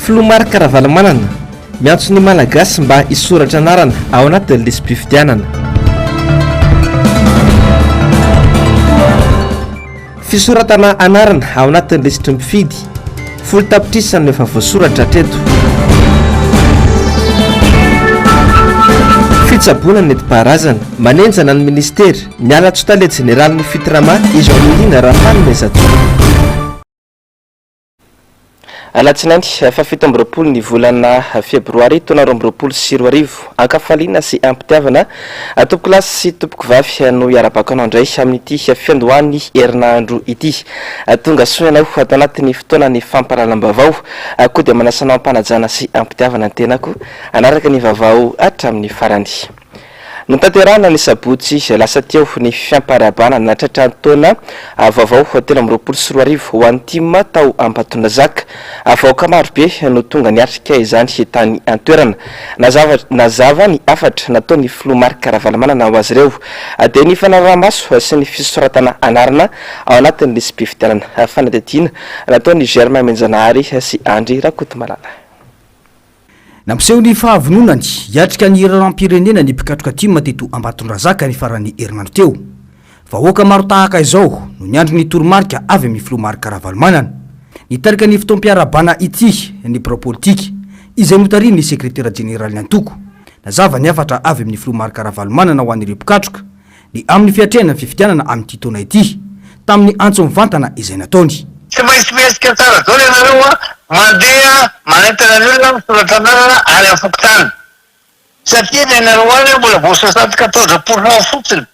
Filoha Marc Ravalomanana, miantso ny Malagasy mba hisoratra anarana ao anatin'ny lisi-pifidianana. Fisoratana anarana ao anatin'ny lisitry ny mpifidy, 10 tapitrisa no efa voasoratra hatreto. Fitsaboana nentim-paharazana, manenjana ny minisitera, miala tsy ho tale jeneralin'ny Fitrama i Jean Nirina Rafanomezantsoa. Alatsinainy faha 27 ny volana febroary taona 2022. Ankafaliana sy ampitiavana tompokolahy sy tompokovavy no iarabako anao indray amin'ity fiandohan'ny herinandro ity. Tonga soa ianao ato anatin'ny fotoanan'ny fampahalalam-baovao. Koa dia manasa anao am-panajana sy am-pitiavana ny tenako hanaraka ny vaovao hatramin'ny farany. Notanterahina ny sabotsy lasa teo ny fiamparihabana nahatratra ny taona vaovao 2023 ho an'ny tim tao Ambatondrazaka. Vahoaka marobe no tonga niatrika izany tany an-toerana. Nazava nazava ny hafatra nataon'ny filoha Marc Ravalomanana ho azy ireo dia ny fanaraha-maso sy ny fisoratana anarana ao anatin'ny lisi-pifidianana. Fanadihadiana nataon'i Germain Menjanahary sy Andry Rakotomalala. Nampiseho ny fahavononany hiatrika ny raharaham-pirenena ny mpikatroka tim teto Ambatondrazaka ny faran'ny herinandro teo. Vahoaka maro tahaka izao no niandry ny toromarika avy amin'ny filoha Marc Ravalomanana. Nitarika ny fotoam-piarahabana ity ny birao politika, izay notarihin'ny sekretera jeneralin'ny antoko. Nazava ny hafatra avy amin'ny filoha Marc Ravalomanana ho an'ireo mpikatroka, ny amin'ny fiatrehana ny fifidianana amin'ity taona ity, tamin'ny antso mivantana izay nataony. Tsy maintsy mihetsika tsara daholo ianareo a, mandeha manentana ny olona misoratra anarana any amin'ny fokontany satria ny anareo any mbola vao 74 pour cent fotsiny,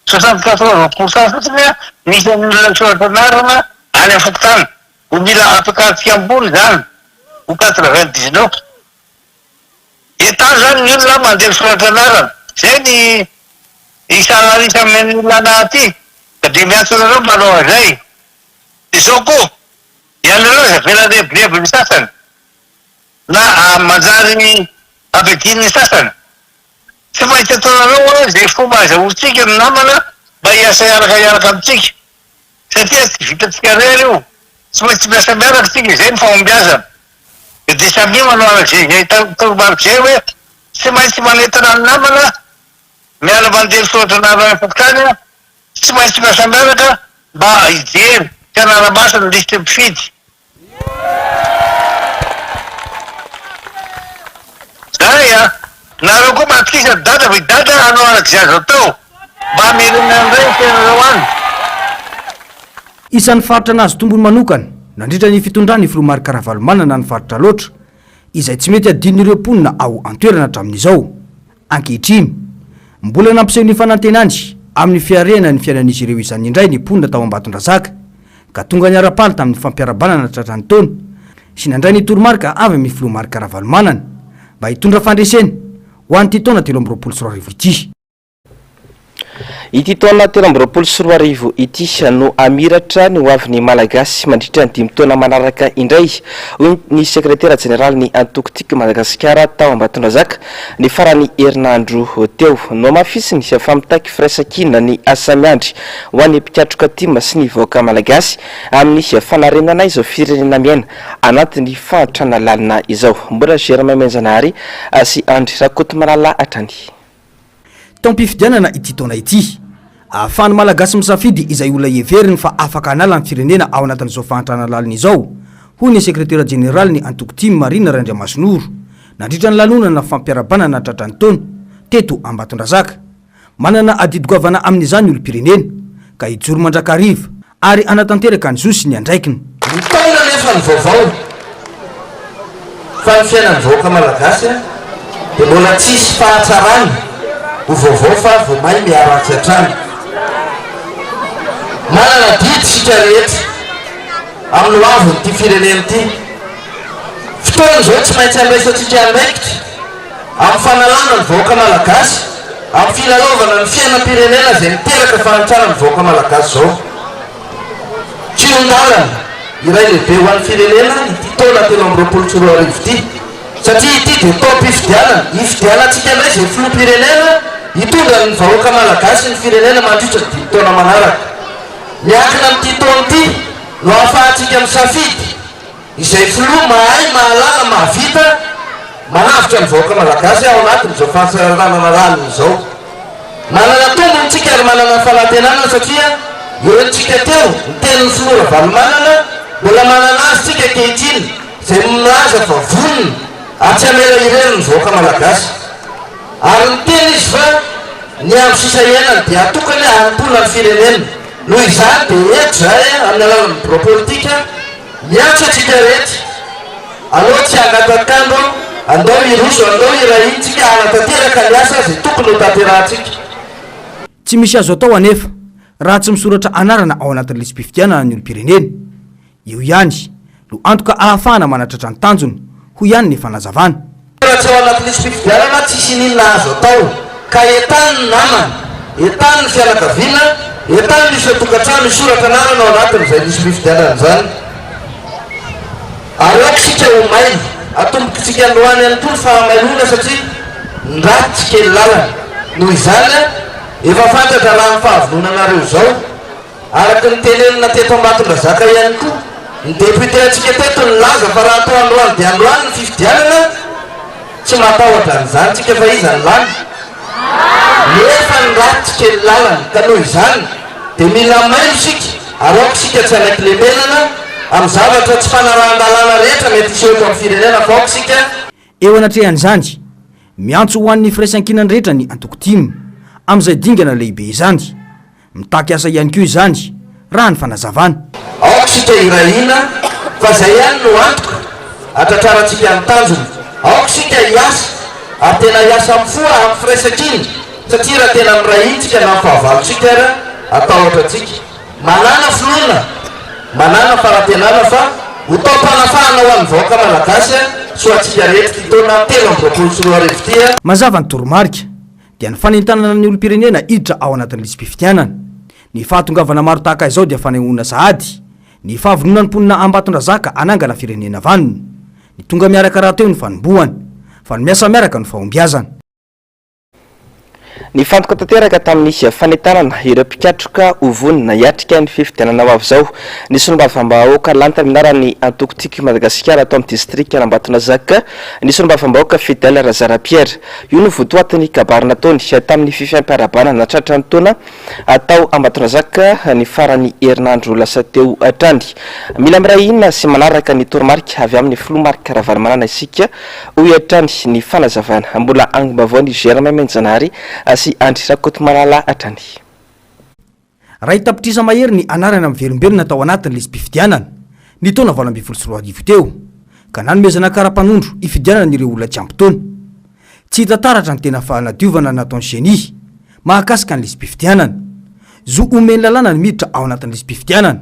74 pour cent fotsiny ny isan'ny olona misoratra anarana any amin'ny fokontany, ho mila ampiakarintsika ambony izany ho 99. Entano zany ny olona mandeha misoratra anarana. Zay ny isalarisa amin'ny olona anah aty ka dia miantso anareo mba hanao an'izay. Dia zao koa, ianareo aza avela rebireby ny sasany na manjary ampiadian'ny sasany. Tsy maintsy ataonareo hoe izay fomba azahoantsika ny namana mba hiasa hiaraka hiaraka amintsika. Satria tsy vitantsika irery io. Tsy maintsy miasa miaraka isika, izay ny fahombiazana. Dia samia manao arak'izay izay toromarika izay hoe tsy maintsy manentana ny namana, miala mandeha misoratra anarana any fokontany, tsy maintsy miasa miaraka mba hijery sy hanara-maso ny lisitry ny mpifidy. Zay a! Nareo koa matokisa an'i Dada fa i Dada hanao arak'izay azo atao mba hamerenana indray ny fiainanareo any. Isan'ny faritra nahazo tombony manokana nandritra ny fitondran'ny filoha Marc Ravalomanana ny faritra Alaotra, izay tsy mety adinon'ireo mponina ao an-toerana hatramin'izao. Ankehitriny, mbola nampiseho ny fanantenany amin'ny fiharena ny fiainan'izy ireo izany indray ny mponina tao Ambatondrazaka, ka tonga niara-paly tamin'ny fampiarabanana nahatratra ny taona sy nandray ny toromarika avy amin'ny filoha Marc Ravalomanana mba hitondra fandresena ho an'ity taona 2023 ity. Ity taona 2023 ity no hamiratra ny hoavin'ny Malagasy mandritra ny dimy taona manaraka indray, hoy ny sekretera jeneralin'ny antoko Tiako Madagasikara tao Ambatondrazaka ny faran'ny herinandro teo. Nohamafisiny fa mitaky firaisankina ny asa miandry ho an'ny mpikatroka tim sy ny vahoaka malagasy amin'ny fanarenana izao firenena miaina anatin'ny fahantrana lalina izao. Mbola Germain Menjanahary sy Andry Rakotomalala hatrany. Taom-pifidianana ity taona ity. Ahafahan'ny Malagasy misafidy izay olona heveriny fa afaka hanala ny firenena ao anatin'izao fahantrana lalina izao, hoy ny sekretera jeneralin'ny antoko tim Marina Randriamasinoro, nandritra ny lanonana fampiarahabana nahatratra ny taona, teto Ambatondrazaka. Manana adidy goavana amin'izany ny olom-pirenena, ka hijoro mandrakariva ary hanatanteraka ny zo sy ny andraikiny. Mitaona anefa ny vaovao fa ny fiainan'ny vahoaka malagasy dia mbola tsisy fahatsarany ho vaovao fa vao may miharatsy hatrany. Manana adidy isika rehetra amin'ny ho avin'ity firenena ity. Fotoana izao tsy maintsy handraisantsika andraikitra amin'ny fanalana ny vahoaka malagasy amin'ny filalaovana ny fiainam-pirenena izay miteraka fahantrana ny vahoaka malagasy izao. Kihon-dalana iray lehibe ho an'ny firenena ity taona 2023 ity satria ity dia taom-pifidianana, hifidianantsika indray izay filoham-pirenena hitondra ny vahoaka malagasy ny firenena mandritra ny dimy taona manaraka. Miankina amin'ity taona ity no ahafahantsika misafidy. Izay filoha mahay, mahalala, mahavita manavotra ny vahoaka malagasy ao anatin'izao fahasahiranana lalina izao. Manana tombony tsika ary manana fanantenana satria eo tsika teo ny tenin'ny filoha Ravalomanana mbola manana azy tsika ankehitriny izay milaza fa vonona ary tsy hamela irery ny vahoaka malagasy. Ary niteny izy fa ny andro sisa iainany dia atokany hanompoana ny firenena. Noho izany dia eto izahay amin'ny alalan'ny birao politika miantso antsika rehetra, aleo tsy hangatak'andro, andao hiroso, andao hirahintsika hanatanteraka ny asa izay tokony ho tanterahantsika. Tsy misy azo atao anefa raha tsy misoratra anarana ao anatin'ny lisi-pifidianana ny olom-pirenena. Io ihany no antoka ahafahana manatratra ny tanjona, hoy ihany ny fanazavana. Raha tsy ao anaty lisi-pifidianana tsisy ininona azo atao ka entano ny namana, entano ny fianakaviana, entano ny isan-tokantrano hisoratra anarana ao anatin'izay lisi-pifidianana izany. Ary aoka isika ho mailo, atombokitsika androany ihany koa ny fahamailoana satria ny ratsy tsy kely lalana. Noho izany, efa fantatra raha ny fahavononanareo izao. Araka ny tenenina teto Ambatondrazaka ihany koa, ny député antsika teto nilaza fa raha atao androany dia androany ny fifidianana, tsy matahotra an'izany tsika fa iza no lany? Nefa ny ratsy tsy kely lalana, ka noho izany dia mila mailo isika ary aoka isika tsy hanaiky lemenana amin'ny zavatra tsy fanarahan-dalàna rehetra mety hiseho eto amin'ny firenena fa aoka isika Eo anatrehan'izany, miantso ho an'ny firaisankinany rehetra ny antoko tim amin'izay dingana lehibe izany. Mitaky asa ihany koa izany, raha ny fanazavana. Aoka isika hiray hina fa izay ihany no antoka hatratrarantsika ny tanjona. Aoka isika hiasa ary tena hiasa amin'ny fo amin'ny firaisankina satria raha tena miray hina isika na ny fahavalontsika ara hatahotra antsika. Manàna finoana, manàna fanantenana fa ho taom-panafahana ho an'ny vahoaka Malagasy sy ho antsika rehetra ity taona 2023 ity. Mazava ny toromarika. dia ny fanentanana ny olom-pirenena hiditra ao anatin'ny lisi-pifidianana. Ny fahatongavana maro tahaka izao dia fanehoana sahady ny fahavononan'ny mponina Ambatondrazaka hanangana firenena vanona. Ny tonga miaraka rahateo no fanombohana, fa ny miasa miaraka no fahombiazana. Nifantoka tanteraka tamin'ny fanentanana ireo mpikatroka ho vonona hiatrika ny fifidianana ho avy izao ny solombavambahoaka lany tamin'ny anaran'ny antoko Tiako i Madagasikara ato amin'ny distrikan'Ambatondrazaka, ny solombavambahoaka Fidèle Razara Pierre. Io no votoatin'ny kabary nataony tamin'ny fifampiarahabana nahatratra ny taona tao Ambatondrazaka ny faran'ny herinandro lasa teo hatrany. Mila miray hina sy manaraka ny toromarika avy amin'ny filoha Marc Ravalomanana isika, hoy hatrany ny fanazavana. Mbola angom-baovaon'i Germain Menjanahary sy Andry Rakotomalala hatrany. Iray tapitrisa mahery ny anarana miverimberina tao anatin'ny lisi-pifidianana, ny taona 2018 teo, ka nanomezana kara-panondro hifidianana ireo olona tsy ampy taona. Tsy hita taratra ny tena fanadiovana nataon'ny Ceni mahakasika ny lisi-pifidianana. Zo omen'ny lalàna ny miditra ao anatin'ny lisi-pifidianana,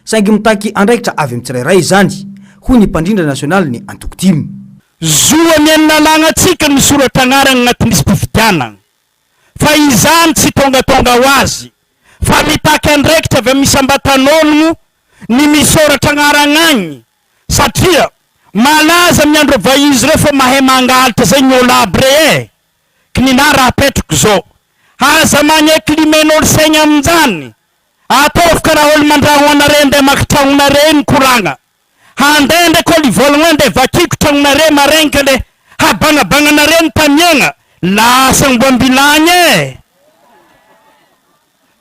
saingy mitaky andraikitra avy amin'ny tsirairay izany, hoy ny mpandrindra nasionalin'ny antoko tim. Zo omen'ny lalàna antsika ny misoratra anarana anatin'ny lisi-pifidianana. Fa izany tsy tongatonga ho azy fa mitaky andraikitra avy amin'ny isam-batan'ologno ny misoratra agnaragna agny satria malaza amin'ny andro vahiny reo fa mahay mangalatra zay ny olo aby re eh! Kninah raha apetrako zao aza magneky limen'olo saigny aminjany ataovy karaha olo mandragno anare nde maka tragnonare ny koragna Handeha ndraiky olo hivolagna hoe ndeha vakiko tragnonare maregny ka le habagnabagnanare ny tamiagna lasa amboambilagny e!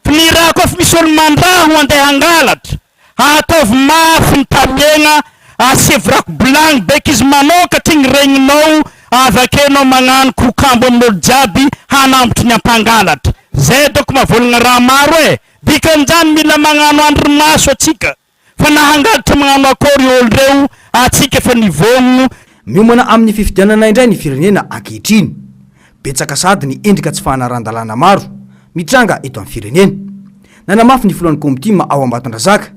F'ny raha koa fa misy olo mandraho andeha hangalatra ataovy mafy ny tamiagna asivo rakobilagny beky izy manokatra igny regninao avy akeo enao magnano kokambo amin'olo jiaby hanambotry ny ampangalatra zay doko mavolagna raha maro e! Dikan'izany mila magnano andrimaso atsika. Fa na hangalatra magnano akory ol reo atsika efa nivogno. Miomana amin'ny fifidianana indray ny firenena ankehitriny. Betsaka sahady ny endrika tsy fahanaran-dalàna maro mitranga eto amin'ny firenena. Nanamafy ny filohan'ny Komtim ao Ambatondrazaka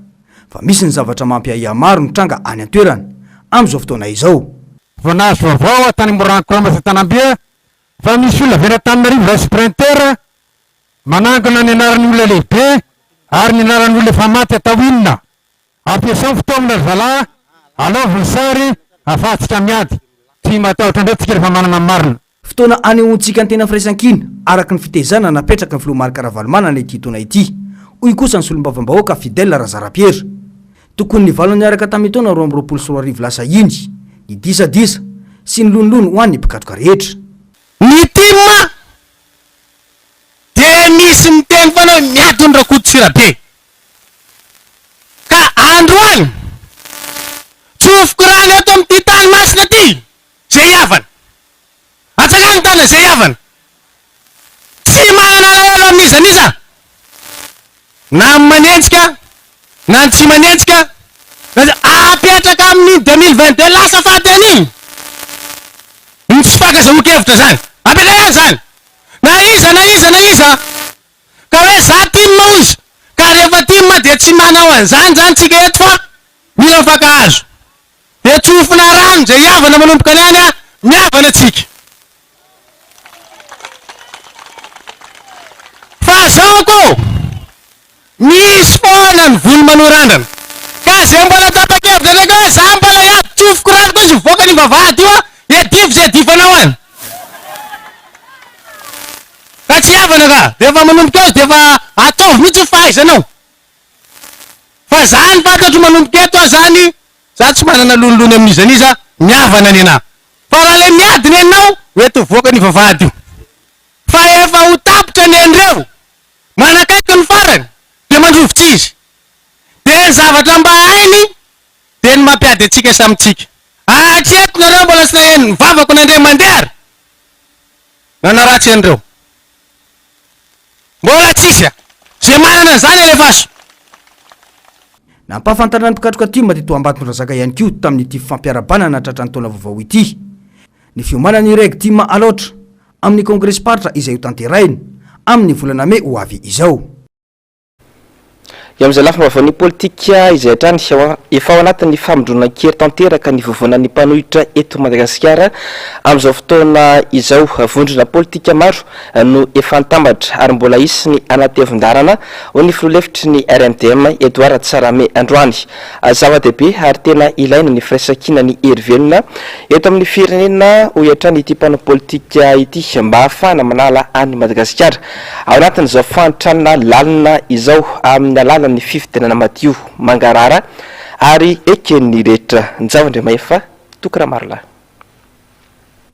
fa misy ny zavatra mampiahiahy maro mitranga any an-toerana amin'izao fotoana izao. Vao nahazo vaovao aho tany Morankoma sy Tanambia fa misy olona avy any Antananarivo iray sprinter Manangona ny anaran'ny olona lehibe ary ny anaran'ny olona efa maty atao inona? Ampiasao ny fitaomana ry zalahy, alaovy ny sary afahantsika miady. Tsy matahotra indray tsika rehefa manana ny marina. Fotoana anehoantsika ny tena firaisankina araka ny fitaizana napetraky ny filoha Marc Ravalomanana ity taona ity, hoy kosa ny solombavambahoaka Fidèle Razarapiera. Tokony nivalona niaraka tamin'ny taona 2022 lasa iny ny disadisa sy ny lonilony ho an'ny mpikatroka rehetra. Ny tim dia misy miteny foana hoe miady hono Rakoto sy Rabe. Ka androany, tsofiko rano eto amin'ity tany masina ity, izay hihavana. Atsangano ny tanana izay hihavana. Tsy manana alahelo amin'iza n'iza, na ny manenjika na ny tsy manenjika, na apetraka amin'iny 2022 lasa fahatelo iny ny tsy fankazahoan-kevitra izany. Apetraka ihany izany. Na iza na iza na iza. Ka hoe za tim ozy, ka rehefa tim dia tsy manao an'izany izany tsika eto fa mila mifankahazo. Dia tsofina rano izay hihavana manomboka ny any a, mihavana tsika. Fa zao ko, misy foana ny volo manohy randrana. Ka zay mbola tapa-kevitra ndraiky hoe za mbola hiady tsofiko rano koa izy mivoaka ny vavahady io a, iadifo zay iadifanao any. Ka tsy hihavana ka, dia efa manomboka eo dia efa ataovy mihitsy ny fahaizanao. Fa za ny fantatro manomboka eto aho zany, za tsy manana lonilony amin'iza n'iza, mihavana nenah. Fa raha le miady nenao, ho eto mivoaka ny vavahady io. Fa efa ho tapitra nenreo, manakaiky ny farany, dia mandrovitra izy. Dia ny zavatra mba hainy, dia ny mampiady antsika samy tsika. Hatreto nareo mbola tsy naheno ny vavako nandre mandeha ary nanaratsy an'ireo. Mbola tsisy a! Ze manana an'izany alefaso. Nampahafantarina ny mpikatroka tim teto Ambatondrazaka ihany koa tamin'ity fampiarahabana nahatratra ny taona vaovao ity ny fiomanan'ny Reg Tim Alaotra amin'ny kongresim-paritra izay hotanterahina amin'ny volana mey ho avy izao. Eo amin'izay lafim-baovaon'ny politika izay hatrany, efa ao anatin'ny famondronan-kery tanteraka ny vovonan'ny mpanohitra eto Madagasikara amin'izao fotoana izao. Vondrona politika maro no efa nitambatra ary mbola hisy ny hanatevin-daharana, hoy ny filoha lefitry ny RMDM, Edouard Tsarahame androany. Zava-dehibe ary tena ilaina ny firaisankinan'ny hery velona eto amin'ny firenena, hoy hatrany ity mpanao politika ity, mba hahafahana manala an'i Madagasikara Ao anatin'izao fahantrana lalina izao amin'ny alalan'ny fifidianana madio, mangarahara ary eken'ny rehetra. Njao Andriamahefa, Toky Ramarolahy.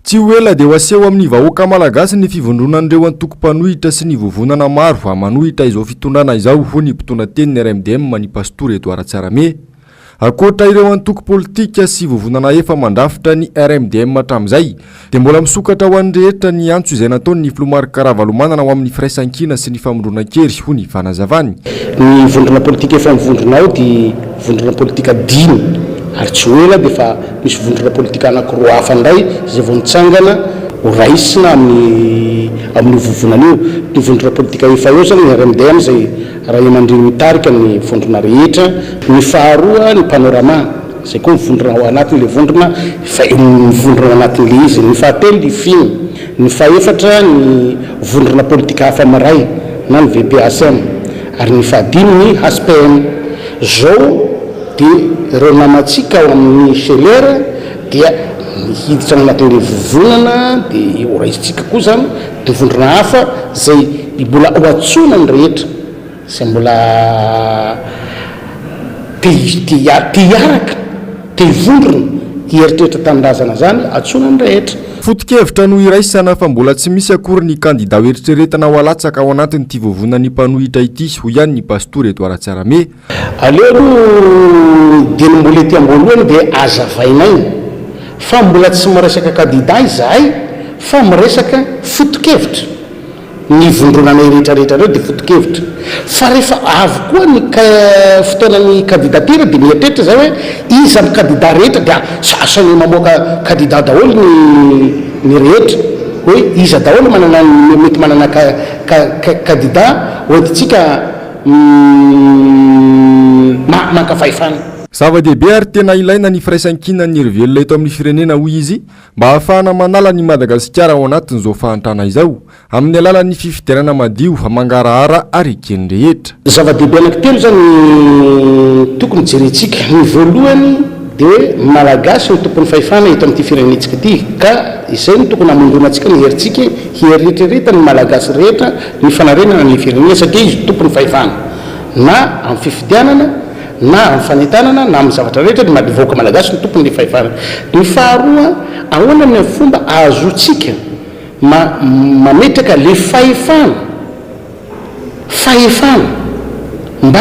Tsy ho ela dia ho aseho amin'ny vahoaka malagasy ny fivondronan'ireo antoko mpanohitra sy ny vovonana maro manohitra izao fitondrana izao, hoy ny mpitondra tenin'ny RMDM, ny Pastora Edouard Tsarahame. Ankoatra ireo antoko politika sy vovonana efa mandrafitra ny RMDM hatramin'izay, dia mbola misokatra ho an'ny rehetra ny antso izay nataon'ny filoha Marc Ravalomanana ho amin'ny firaisankina sy ny famondronan-kery, hoy ny fanazavany. Ny vondrona politika efa mivondrona ao dia vondrona politika dimy ary tsy ho ela dia efa misy vondrona politika anankiroa hafa indray izay vao nitsangana ho raisina amin'ny amin'io vovonana io. Ny vondrona politika efa eo izany ny RMDM izay Ray aman-dreny mitarika ny vondrona rehetra, ny faharoa ny panorama, izay koa mivondrona ao anatin'ilay vondrona, fa mivondrona ao anatin'ilay izy, ny fahatelo ny fim, ny fahefatra ny vondrona politika hafa miray na ny VPASM, ary ny fahadimy ny HPM. Zao dia ireo namantsika ao amin'ny Scheller dia hiditra ao anatin'ilay vovonana dia horaisintsika koa izany Ny vondrona hafa izay mbola ho antsoina ny rehetra izay mbola te te te hiaraka, te hivondrona, hieritreritra tanindrazana izany, antsoina ny rehetra. Foto-kevitra no iraisana fa mbola tsy misy akory ny kandida ho eritreretina ho alatsaka ao anatin'ity vovonan'ny mpanohitra ity, hoy ihany ny Pastora Edouard Tsarahame. Aleo aloha dieny mbola ety amboalohany dia azavainay fa mbola tsy miresaka kandida izahay fa miresaka fotokevitra. Ny vondronanay rehetra rehetra ireo dia fotokevitra. Fa rehefa avy koa ny fotoanan'ny candidature dia mieritreritra izahay hoe iza amin'ny kandida rehetra dia asainay mamoaka kandida daholo ny ny rehetra hoe iza daholo manana mety manana kandida hoentintsika maka fahefana. Zava-dehibe ary tena ilaina ny firaisankinan'ny hery velona eto amin'ny firenena, hoy izy, mba hahafahana manala an'i Madagasikara ao anatin'izao fahantrana izao, amin'ny alalan'ny fifidianana madio, mangarahara ary eken'ny rehetra. Zava-dehibe anankitelo izany tokony jerentsika. Ny voalohany dia hoe Malagasy no tompon'ny fahefana eto amin'ity firenentsika ity ka izay no tokony hamondronantsika ny herintsika hieritreretan'ny Malagasy rehetra ny fanarenana ny firenena satria izy tompon'ny fahefana na amin'ny fifidianana. na amin'ny fanentanana na amin'ny zavatra rehetra ny maha vahoaka malagasy no tompon'ilay fahefana. Ny faharoa, ahoana ny fomba ahazoantsika ma mametraka le fahefana, fahefana mba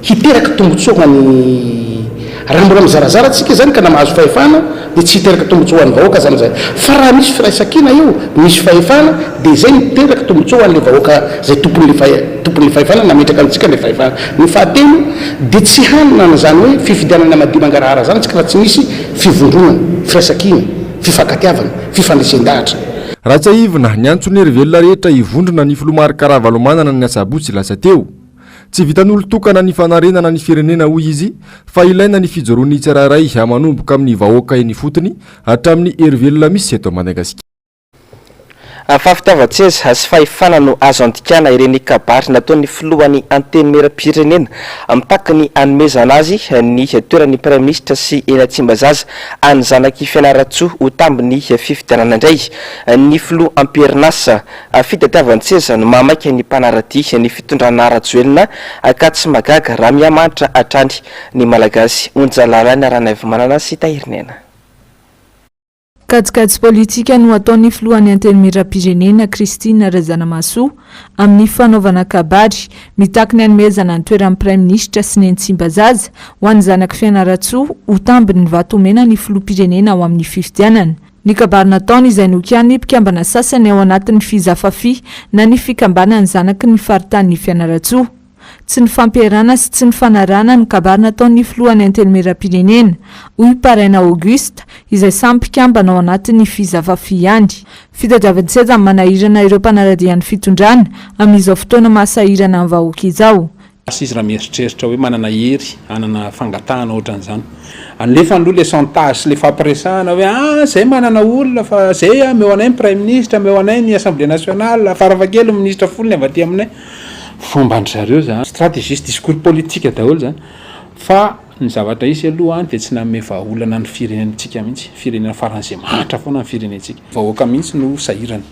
hiteraka tombotsoa ho an'ny, raha mbola mizarazara tsika zany ka na mahazo fahefana dia tsy hiteraka tombotsoa ho an'ny vahoaka zany zay, fa raha misy firaisankina eo, misy fahefana dia zay miteraka tombotsoa ho an'le vahoaka zay tompon'le fahe, tompon'le fahefana nametraka antsika le fahefana. Ny fahatelo dia tsy hanana an'izany hoe fifidianana madio mangarahara zany tsika raha tsy misy fivondronana, firaisankina, fifankatiavana, fifandresen-dahatra. Raha tsiahivina, niantso ny herivelona rehetra hivondrona ny filoha Marc Ravalomanana ny asabotsy lasa teo. Tsy vitan'olon-tokana ny fanarenana ny firenena, hoy izy, fa ilaina ny fijoroan'ny tsirairay manomboka amin'ny vahoaka eny ifotony hatramin'ny herivelona misy eto Madagasikara. Fa fitiavan-tseza sy fahefana no azo andikana ireny kabary nataon'ny filohan'ny Antenimierampirenena mitaky ny hanomezana azy ny toeran'ny praiminisitra sy eny Tsimbazaza any zanak'i Fianarantsoa ho tambin'ny fifidianana indray ny filoha am-perinasa. Fitadiavan-tseza no mahamaika ny mpanara-dia ny fitondrana Rajoelina ka tsy mahagaga raha miha-mahantra hatrany ny Malagasy. Onja Lalaina Ranaivomanana sy Tahiriniaina. Kajikajy politika no ataon'ny filohan'ny Antenimierampirenena, Christine Razanamahasoa, amin'ny fanaovana kabary mitaky ny hanomezana ny toeran'ny praiminisitra sy Neny Tsimbazaza ho an'ny zanak'i Fianarantsoa ho tambin'ny vato omena ny filoham-pirenena ao amin'ny fifidianana. Ny kabary nataony izay nokianin'ny mpikambana sasany ao anatin'ny Fizafafi na ny fikambanan'ny zanaky ny faritanin'i Fianarantsoa. Tsy nifampiarahana sy tsy nifanarahana ny kabary nataon'ny filohan'ny Antenimierampirenena, hoy Paraina Auguste, izay samy mpikambana ao anatin'ny Fizafafi ihany. Fitadiavan-tseza manahirana ireo mpanara-dia ny fitondrana amin'izao fotoana mahasahirana ny vahoaka izao. Lasa izy raha mieritreritra hoe manana hery hanana fangatahana ohatran'izany. Alefany aloha le chantage sy le fampiresahana hoe ah zay manana olona fa zay ameo anay ny praiminisitra, ameo anay ny assemblée nationale, farafahakeliny minisitra folony avy aty aminay. Fomban-dry zareo zany. Stratégie sy discours politique daholo zany. Fa ny zavatra hisy aloha dia tsy nanome vahaolana ny firenentsika mihitsy. Firenena faran'izay mahantra foana ny firenentsika. Vahoaka mihitsy no sahirana.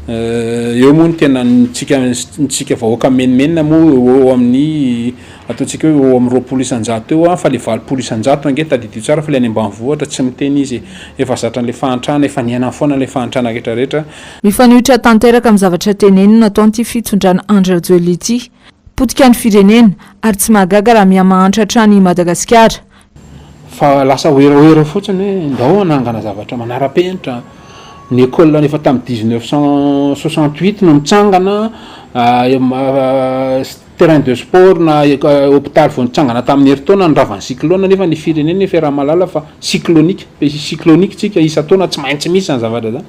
Eo moa ny tena ntsika ntsika vahoaka mimenomenona moa eo eo amin'ny ataontsika hoe eo amin'ny 20 isan-jato eo fa le 80 isan-jato ange tadidio tsara fa le any ambanivohitra tsy miteny izy e. Efa zatra an'le fahantrana, efa niainany foana le fahantrana rehetra rehetra. Mifanohitra tanteraka amin'ny zavatra teneniny nataon'ity fitondrana Andry Rajoelina ity. Potika ny firenena, ary tsy mahagaga raha miha-mahantra hatrany i Madagasikara. Fa lasa werawera fotsiny hoe ndao hanangana zavatra manara-penitra, ny école efa tamin'ny 1968 no nitsangana, terrain de sport na hôpital vao nitsangana tamin'ny herintaona noravan'ny cyclone nefa ny firenena efa iaraha-mahalala fa cyclonique, pays cyclonique tsika isan-taona tsy maintsy misy izany zavatra izany.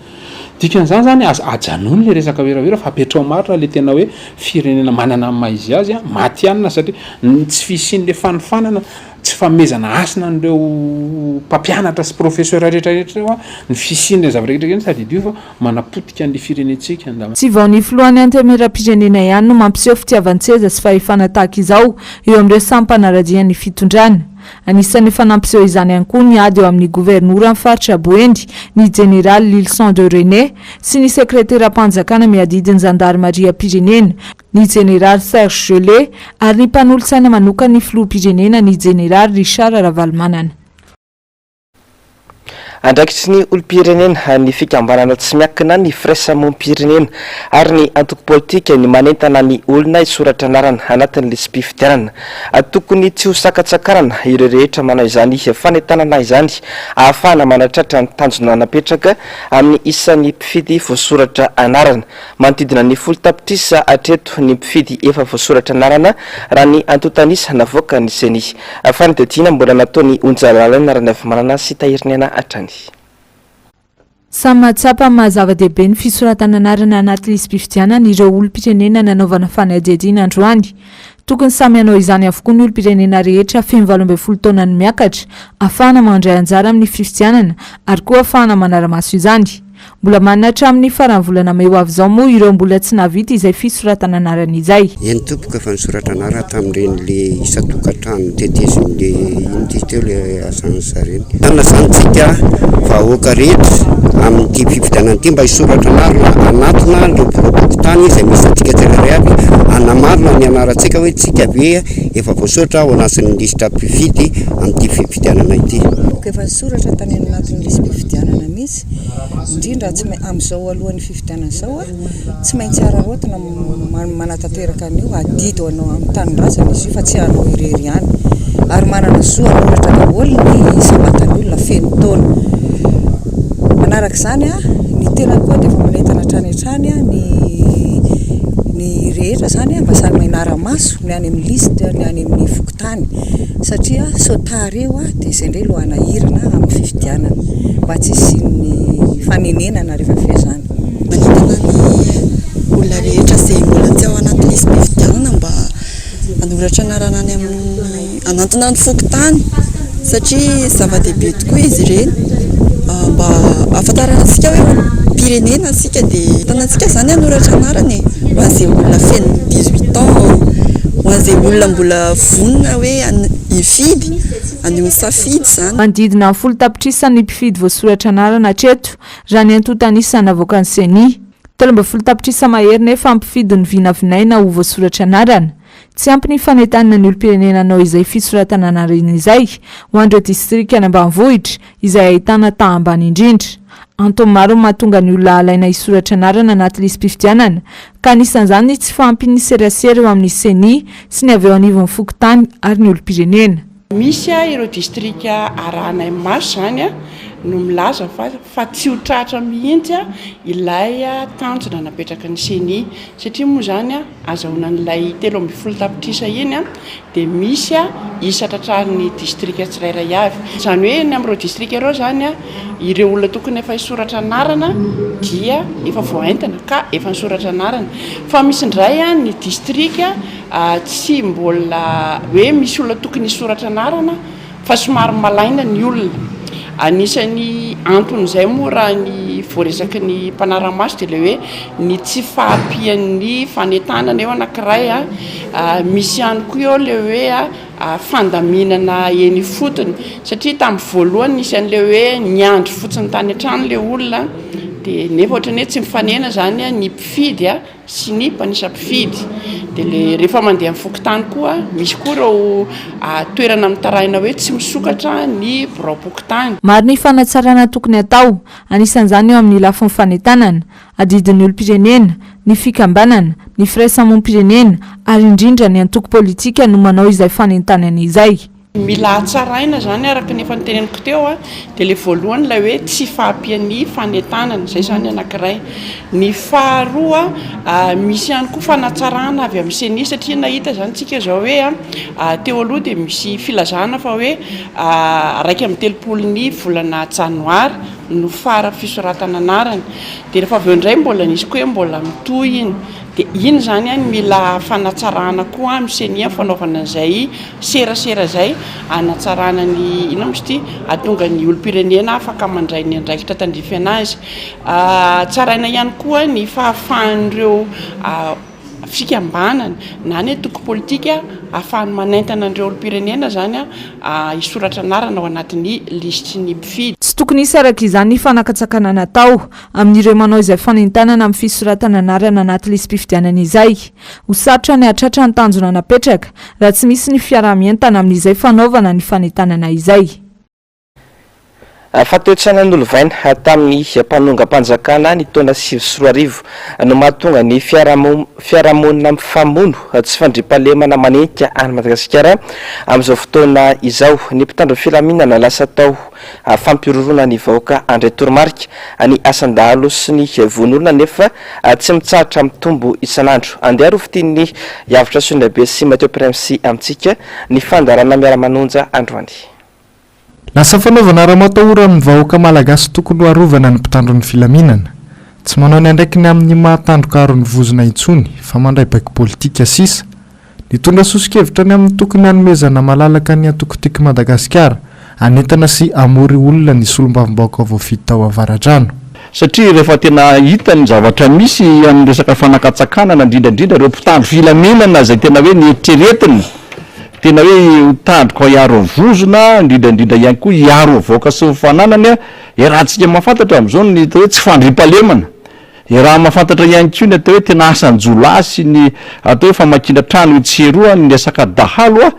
Dikan'izany zany aza ajanony le resaka werawera fa apetrao marina le tena hoe firenena manana ny maha izy azy, matihanina satria ny tsy fisian'le fanofanana, tsy fanomezana hasina an'ireo mpampianatra sy professeur rehetra rehetra ireo, ny fisian'ireny zavatra rehetra ireny tadidio fa manapotika an'le firenentsika. Tsy vao ny filohan'ny Antenimierampirenena ihany no mampiseho fitiavan-tseza sy fahefana tahaka izao eo amin'ireo samy mpanara-dia ny fitondrana. Anisan'ny efa nampiseho izany ihany koa ny ady eo amin'ny governoran'ny faritra Boeny, ny jeneraly Lylison de René, sy ny sekreteram-panjakana miadidy ny zandarimariam-pirenena, ny jeneraly Serge Gellé, ary ny mpanolotsaina manokan'ny filoham-pirenena, ny jeneraly Richard Ravalomanana. Andraikitry ny olom-pirenena, ny fikambanana tsy miankina, ny firaisamonim-pirenena ary ny antoko politika ny manentana ny olona hisoratra anarana anatin'ny lisi-pifidianana. Tokony tsy ho sakantsakanana ireo rehetra manao izany fanentanana izany ahafahana manatratra ny tanjona napetraka amin'ny isan'ny mpifidy voasoratra anarana. Manodidina ny 10 tapitrisa hatreto ny mpifidy efa voasoratra anarana raha ny antontan'isa navoakan'ny Ceni. Fanadihadiana mbola nataon'i Onja Lalaina Ranavimanana sy Tahiriniaina hatrany. Samy mahatsapa ny maha zava-dehibe ny fisoratana anarana anaty lisi-pifidianana ireo olom-pirenena nanaovana fanadihadiana androany. Tokony samy hanao izany avokoa ny olom-pirenena rehetra feno 18 taona no miakatra, ahafahana mandray anjara amin'ny fifidianana ary koa ahafahana manara-maso izany. Mbola manana hatramin'ny faran'ny volana mey ho avy izao moa ireo mbola tsy nahavita izay fisoratana anarana izay. Eny tompoko efa nisoratra anarana tamin'ireny le isan-tokantrano tetezin'le ino ty teo le asan'ny zareo. Entanina zany tsika vahoaka rehetra amin'ity fifidianana ity mba hisoratra anarana hanatona ireo biraom-pokontany izay misy antsika tsirairay avy. hanamarina ny anarantsika hoe tsika ve efa voasoratra ao anatin'ny lisitra mpifidy amin'ity fifidianana ity. Efa nisoratra tany anatin'ny lisi-pifidianana mihitsy, indrindra tsy maintsy amin'izao alohan'ny fifidianana izao, tsy maintsy araraotina manatanteraka an'io adidy ho anao amin'ny tanindrazana izy io fa tsy anao irery ihany ary manana zo hanoratra daholo ny isam-batan'olona feno taona. Manaraka izany, ny tenako koa dia efa manentana hatrany hatrany ny ny rehetra izany mba samy hanara-maso ny any amin'ny liste ny any amin'ny fokontany satria sao tara eo dia izay indray no hanahirana amin'ny fifidianana mba tsy hisian'ny fanenenana rehefa avy eo izany. Manentana ny olona rehetra izay mbola tsy ao anaty lisi-pifidianana mba hanoratra anarana any amin'ny hanantona ny fokontany satria zava-dehibe tokoa izy ireny mba hahafantarana antsika hoe olom-pirenena isika dia entanantsika izany hanoratra anarana e, ho an'izay olona feno 18 ans, ho an'izay olona mbola vonona hoe hifidy, haneho ny safidy izany. Manodidina ny 10 tapitrisa ny mpifidy voasoratra anarana hatreto, raha ny antontan'isa navoakan'ny Ceni. 13 tapitrisa mahery nefa mpifidy no vinavinaina ho voasoratra anarana. Tsy ampy ny fanentanana ny olom-pirenena hanao izay fisoratana anarana izay ho an'ireo distrika any ambanivohitra izay ahitana taha ambany indrindra. Antony maro no mahatonga ny olona halaina hisoratra anarana anaty lisi-pifidianana ka anisan'izany ny tsy fahampian'ny serasera eo amin'ny Ceni sy ny avy eo anivon'ny fokontany ary ny olom-pirenena. Misy ireo distrika arahanay maso izany no milaza fa fa tsy ho tratra mihitsy ilay tanjona napetraky ny Ceni satria moa izany azahoana an'ilay 13 tapitrisa iny dia misy isa tratrarin'ny distrika tsirairay avy. Izany hoe ny amin'ireo distrika ireo izany ireo olona tokony efa hisoratra anarana dia efa voaentana ka efa nisoratra anarana fa misy indray ny distrika Tsy mbola hoe misy olona tokony hisoratra anarana fa somary malaina ny olona. Anisan'ny anton'izay moa raha ny voaresaky ny mpanara-maso dia ilay hoe ny tsy fahampian'ny fanentanana eo anankiray, misy ihany koa eo ilay hoe fandaminana eny ifotony satria tamin'ny voalohany nisy an'ilay hoe niandry fotsiny tany an-trano ilay olona dia nefa ohatran'ny hoe tsy mifanena izany ny mpifidy sy ny mpanisa mpifidy dia le rehefa mandeha amin'ny fokontany koa misy koa ireo toerana mitaraina hoe tsy misokatra ny biraom-pokontany. Maro ny fanatsarana tokony hatao, anisan'izany eo amin'ny lafiny fanentanana, adidin'ny olom-pirenena, ny fikambanana, ny firaisamonim-pirenena ary indrindra ny antoko politika no manao izay fanentanana izay. Mila hatsaraina izany araka ny efa noteneniko teo dia ilay voalohany ilay hoe tsy fahampian'ny fanentanana, izay izany anankiray. Ny faharoa misy ihany koa fanatsarana avy amin'ny ceni satria nahita izany isika izao hoe teo aloha dia misy filazana fa hoe 31 ny volana janoary no fara fisoratana anarana. Dia rehefa avy eo indray mbola nisy koa hoe mbola mitohy iny. Dia iny izany no mila fanatsarana koa amin'ny ceni amin'ny fanaovana an'izay serasera izay hanatsarana ny inona moa izy ity hahatonga ny olom-pirenena afaka mandray ny andraikitra tandrify anazy. Tsaraina ihany koa ny fahafahan'ireo fikambanana na ny antoko politika ahafahany manentana an'ireo olom-pirenena izany hisoratra anarana ao anatin'ny lisitry ny mpifidy. Tsy tokony hisy araka izany ny fanakantsakanana atao amin'ireo manao izay fanentanana amin'ny fisoratana anarana anaty lisi-pifidianana izay. Ho sarotra ny hahatratra ny tanjona napetraka raha tsy misy ny fiaraha-mientana amin'izay fanaovana ny fanentanana izay. Fa toe-tsaina nolovaina tamin'ny mpanongam-panjakana ny taona 2009 no mahatonga ny fiarahamonina mifamono tsy fandriampahalemana manenika an'i Madagasikara amin'izao fotoana izao. Ny mpitandro filaminana lasa tao fampihorohoroana ny vahoaka handray toromarika ny asan-dahalo sy ny vono olona nefa tsy mitsahatra mitombo isan'andro. Andeha ary ho fintinin'i Avotra Soindrabe sy Mathieu Premsy amintsika ny fandaharana Miara-manonja androany. Lasa fanaovana ramatahora amin'ny vahoaka malagasy tokony ho arovana ny mpitandro ny filaminana. Tsy manao ny andraikiny amin'ny maha tandroka aron'ny vozona intsony fa mandray baiko politika sisa. Nitondra soso-kevitra ny amin'ny tokony hanomezana malalaka ny antoko Tiako Madagasikara hanentana sy hamory olona ny solombavambahoaka voafidy tao Avaradrano. Satria rehefa tena hita ny zavatra misy amin'ny resaka fanakantsakanana, indrindra indrindra ireo mpitandro filaminana izay tena hoe nieritreretina, tena hoe ho tandroka hiaro ny vozona, indrindra indrindra ihany koa hiaro ny vahoaka sy ny fananany, iarahantsika mahafantatra amin'izao ny atao hoe tsy fandriampahalemana. Iaraha mahafantatra ihany koa ny atao hoe tena asan-jiolahy sy ny atao hoe famakiana trano etsy sy eroa, ny resaka dahalo a,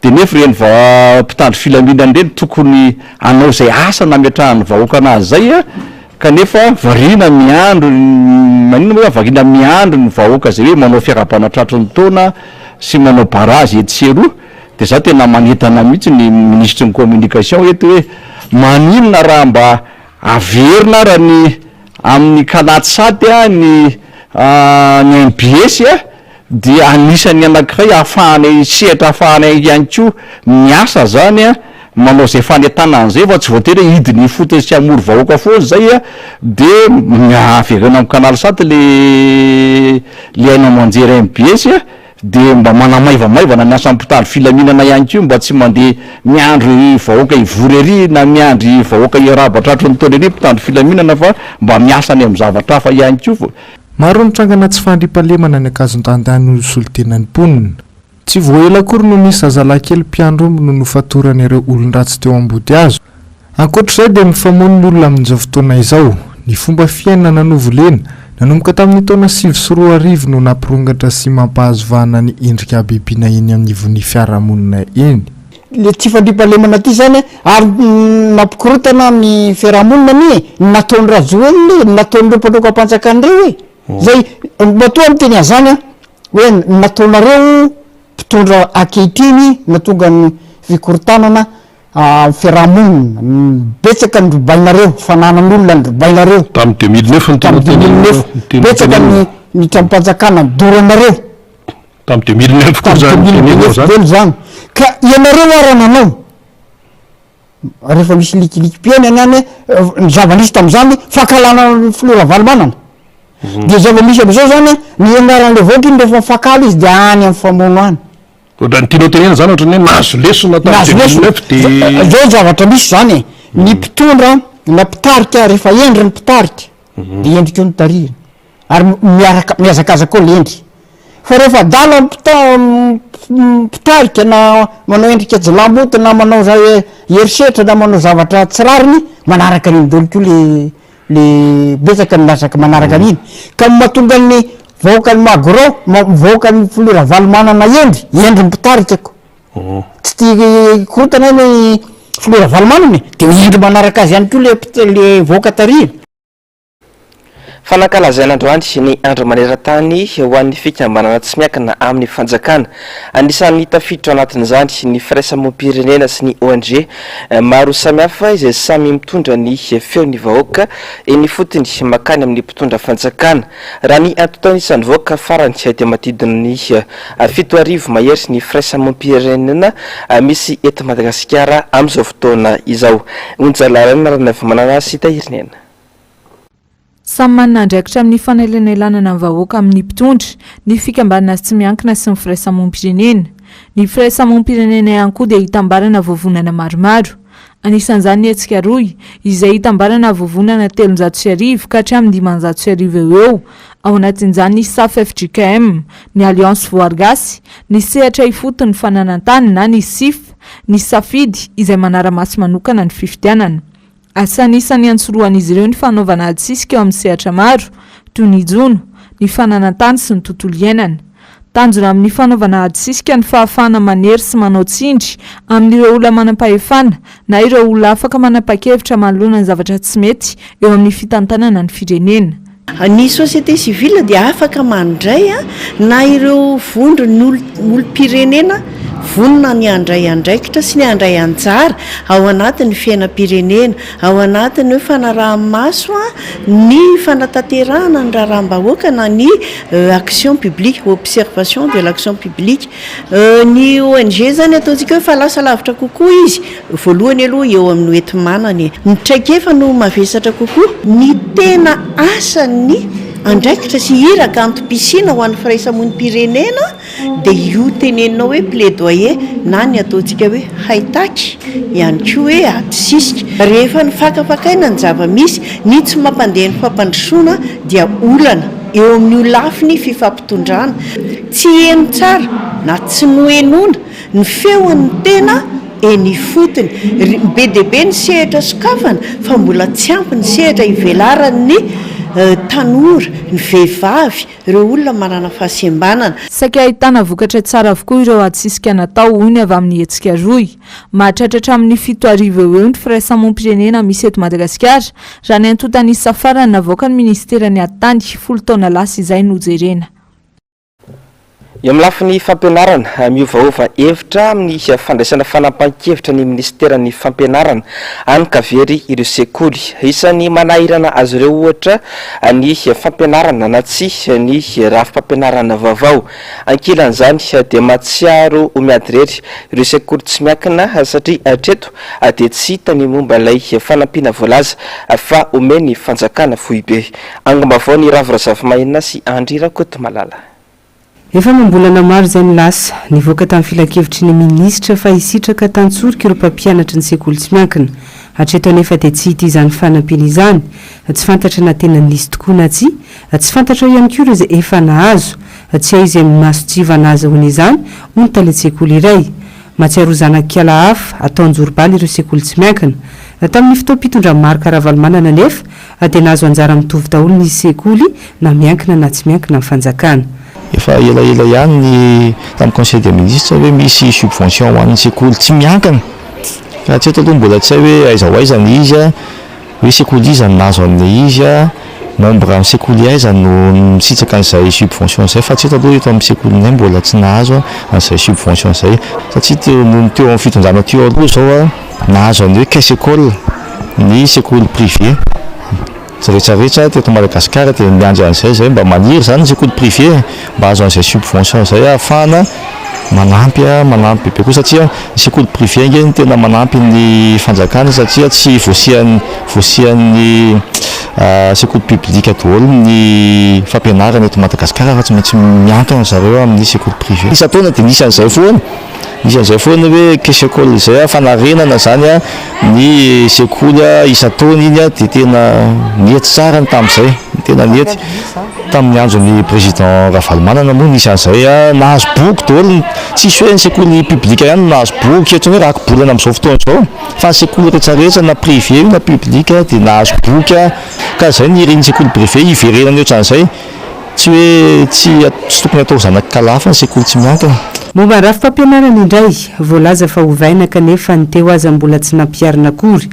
dia nefa ireny mpitandro filaminana ireny tokony hanao izay asa nametrahan'ny vahoaka anazy izay a, kanefa variana miandry ny, maninona moa zany, variana miandry ny vahoaka izay hoe manao fiarahabana tratry ny taona sy manao barazy etsy sy eroa, dia za tena manentana mihitsy ny minisitry ny communication eto hoe maninona raha mba averina ara ny amin'ny Canatsat ny ny mbs dia anisan'ny anankiray ahafahanay sehatra ahafahanay ihany koa miasa zany manao izay fanentanana izay fa tsy voatery hoe hidina ifotony sy hamory vahoaka foana izay dia avereno amin'ny Canalsat le le haino aman-jery mbs. Dia mba manamaivamaivana ny asan'ny mpitandro filaminana ihany koa mba tsy mandeha miandry vahoaka hivory ery na miandry vahoaka hiarahaba tratry ny taona ery mpitandro filaminana fa mba miasa any amin'ny zavatra hafa ihany koa. Maro ny trangana tsy fahandriampahalemana any Ankazondandy any hoy solontenan'ny mponina. Tsy vao ela akory no nisy zazalahy kely mpiandry omby no nofatoran'ireo olon-dratsy teo Ambodihazo. Ankoatra izay dia mifamono ny olona amin'izao fotoana izao. Ny fomba fiainana novolena, nanomboka tamin'ny taona 2009 no nampirongatra sy mampahazo vahana ny endrika habibiana eny anivon'ny fiarahamonina eny. Le tsy fandriampahalemana ty zany ary nampikorontana ny fiarahamonina anie e, ny nataon'i Rajoelina e, ny nataon'ireo mpanoka-panjakana ireo e, zay matoa miteny an'zany aho hoe ny nataonareo mpitondra ankehitriny nahatonga ny fikorontanana Amin'ny fiaraha-monina, betsaka ny robainareo, fananan'olona ny robainareo. Tamin'ny 2009 no tena Tamin'ny 2009, tena betsaka ny ny tranom-panjakana nodoranareo. Tamin'ny 2009 koa izany Tamin'ny 2009 daholo izany. Ka ianareo ara nanao, rehefa misy likilikim-piainana any, ny zava-nisy tamin'izany, fankahalana ny filoha Ravalomanana. Dia zava-misy amin'izao izany, ny anaran'ilay vahoaka iny rehefa mifankahala izy dia any amin'ny famono any. Ohatran'ny tianao tenenina zany ohatran'ny hoe nahazo lesona tamin'ny Nahazo lesona. 2009 dia. Zao ny zavatra misy zany e, ny mpitondra na mpitarika rehefa hendry ny mpitarika de hendry koa ny tarihina ary miaraka mihazakazaka koa le hendry fa rehefa adala ny mpita- mpitarika na manao endrika jilamboto na manao za- herisetra na manao zavatra tsy rariny manaraka an'iny daholo koa le le betsaka ny latsaka manaraka an'iny ka ny mahatonga ny vahoakan'i Magro vahoakan'ny filoha Ravalomanana hendry hendry ny mpitarika ko tsy tia korontana ny filoha Ravalomanana e de hendry manaraka azy ihany koa le le vahoaka tarihina. Fa nankalazaina androany ny andro maneran-tany ho an'ny fikambanana tsy miankina amin'ny fanjakana. Anisan'ny tafiditra ao anatin'izany ny firaisamonim-pirenena sy ny ONG maro samihafa izay samy mitondra ny feon'ny vahoaka eny ifotony makany amin'ny mpitondra fanjakana. Raha ny antontan'isa nivoaka farany dia manodidina ny 7000 mahery ny firaisamonim-pirenena misy eto Madagasikara amin'izao fotoana izao. Onja Lalaina Ranaivomanana sy Tahirinena. Samy manana andraikitra amin'ny fanelanelanana ny vahoaka amin'ny mpitondra, ny fikambanana tsy miankina sy ny firaisamonim-pirenena. Ny firaisamonim-pirenena ihany koa dia itambarana vovonana maromaro. Anisan'izany ny hetsika Rohy, izay itambarana vovonana 1300 ka hatramin'ny 1500 eo ho eo. Ao anatin'izany ny Saf fjkm, ny Alliance Voary Gasy, ny Sehatra Ifotony Fananan-tany na ny Sif, ny Safidy, izay manara-maso manokana ny fifidianana. Asa anisan'ny iantsorohan'izy ireo ny fanaovana ady sisika eo amin'ny sehatra maro, toy ny jono, ny fananan-tany sy ny tontolo iainana. Tanjona amin'ny fanaovana ady sisika ny fahafahana manery sy manao tsindry amin'ireo olona manam-pahefana na ireo olona afaka manapa-kevitra manoloana ny zavatra tsy mety eo amin'ny fitantanana ny firenena. Ny société civile dia afaka mandray na ireo vondron'ny olom-pirenena vonona ny handray andraikitra sy ny handray anjara ao anatin'ny fiainam-pirenena, ao anatin'ny hoe fanaraha-maso ny fanatanterahana ny raharaham-bahoaka na ny action publique, observation de l'action publique. Ny ONG izany ataontsika hoe fa lasa lavitra kokoa izy Voalohany aloha eo amin'ny hoenti-manana e. Ny traikefa no mavesatra kokoa. Ny tena asan'ny andraikitra sy iraka antom-pisiana ho an'ny firaisamonim-pirenena dia io teneninao hoe plaidoyer na ny ataontsika hoe haitaky ihany koa hoe ady sisika. Rehefa nifakafakaina ny zava-misy, ny tsy mampandeha ny fampandrosoana dia olana eo amin'io lafiny fifampitondrana. Tsy heno tsara na tsy nohenoina Ny feon'ny tena eny ifotony. Be dia be ny sehatra sokafana fa mbola tsy ampy ny sehatra ivelaran'ny tanora, ny vehivavy, ireo olona manana fahasembanana. Saika ahitana vokatra tsara avokoa ireo adisisika natao, hoy ny avy amin'ny hetsika Rohy. Mahatratra hatramin'ny 7000 eo ho eo ny firaisamoam-pirenena misy eto Madagasikara, raha ny antontan'isa farany navoakan'ny minisiteran'ny Ady Tany, folo taona lasa izay no jerena. Eo amin'ny lafiny fampianarana, miovaova hevitra amin'ny fandraisana fanapahan-kevitra ny minisiteran'ny fampianarana, hany ka very ireo sekoly. Isan'ny manahirana azy ireo ohatra ny fampianarana na tsia ny rafi-pampianarana vaovao. Ankilan'izany dia mahatsiaro ho miady irery ireo sekoly tsy miankina satria hatreto dia tsy hita ny momba ilay fanampiana voalaza fa omen'ny fanjakana foibe. Angom-baovao ny Ravo Razafimahenina sy Andry Rakotomalala. Efa amam-bolana maro izay no lasa, nivoaka tamin'ny filankevitry ny minisitra fa hisitraka tantsoroka ireo mpampianatry ny sekoly tsy miankina. Hatreto anefa dia tsy hita izany fanampiana izany. Tsy fantatra na tena nisy tokoa na tsia. Tsy fantatra ihany koa ireo izay efa nahazo. Tsy hay izay mason-tsivana ahazahoana izany, hoy ny talen-tsekoly iray. Mahatsiaro ho zanak'ala hafa, atao anjorobaly ireo sekoly tsy miankina. Tamin'ny fotoam-pitondran'i Marc Ravalomanana anefa dia nahazo anjara mitovy daholo ny sekoly na miankina na tsy miankina amin'ny fanjakana. Efa elaela ihany ny tamin'ny conseil des ministres hoe misy subvention ho an'ny sekoly tsy miankina fa hatreto aloha mbola tsy hay hoe aiza ho aiza ny izy. Hoe sekoly iza no nahazo an'ilay izy a, membre amin'ny sekoly aiza no nisitraka an'izay subvention izay fa hatreto aloha eto amin'ny sekolinay mbola tsy nahazo an'izay subvention izay satria teo noho ny teo amin'ny fitondrana teo aloha izao a, nahazo an'ny hoe caisse école ny sekoly privé rehetrarehetra teto Madagasikara dia miandry an'izay izay mba maniry izany ny sekoly privé e, mba hahazo an'izay subvention izay ahafahana manampy manampy bebe koa satria ny sekoly privé ange no tena manampy ny fanjakana satria tsy voasihan'ny voasihan'ny sekoly public daholo ny fampianarana eto Madagasikara fa tsy maintsy miankina zareo amin'ny sekoly privé. Isan-taona dia misy an'izay foana, misy an'izay foana hoe caisse école izay fanarenana izany ny sekoly isan-taona iny dia tena nety tsara ny tamin'izay, tena nety. Tamin'ny andron'ny président Ravalomanana moa nisy an'izay, nahazo boky daholo ny, tsisy hoe ny sekoly public ihany no nahazo boky, ohatran'ny hoe rakibolana amin'izao fotoana izao, fa ny sekoly rehetrarehetra na privé io na public dia nahazo boky, ka izay no irin'ny sekoly privé hiverenany ohatran'izay, tsy hoe tsy tsy tokony atao zanak'i kalafa ny sekoly tsy miankina. Momba ny rafi-pampianarana indray, voalaza fa hovaina kanefa ny teo aza mbola tsy nampiharina akory.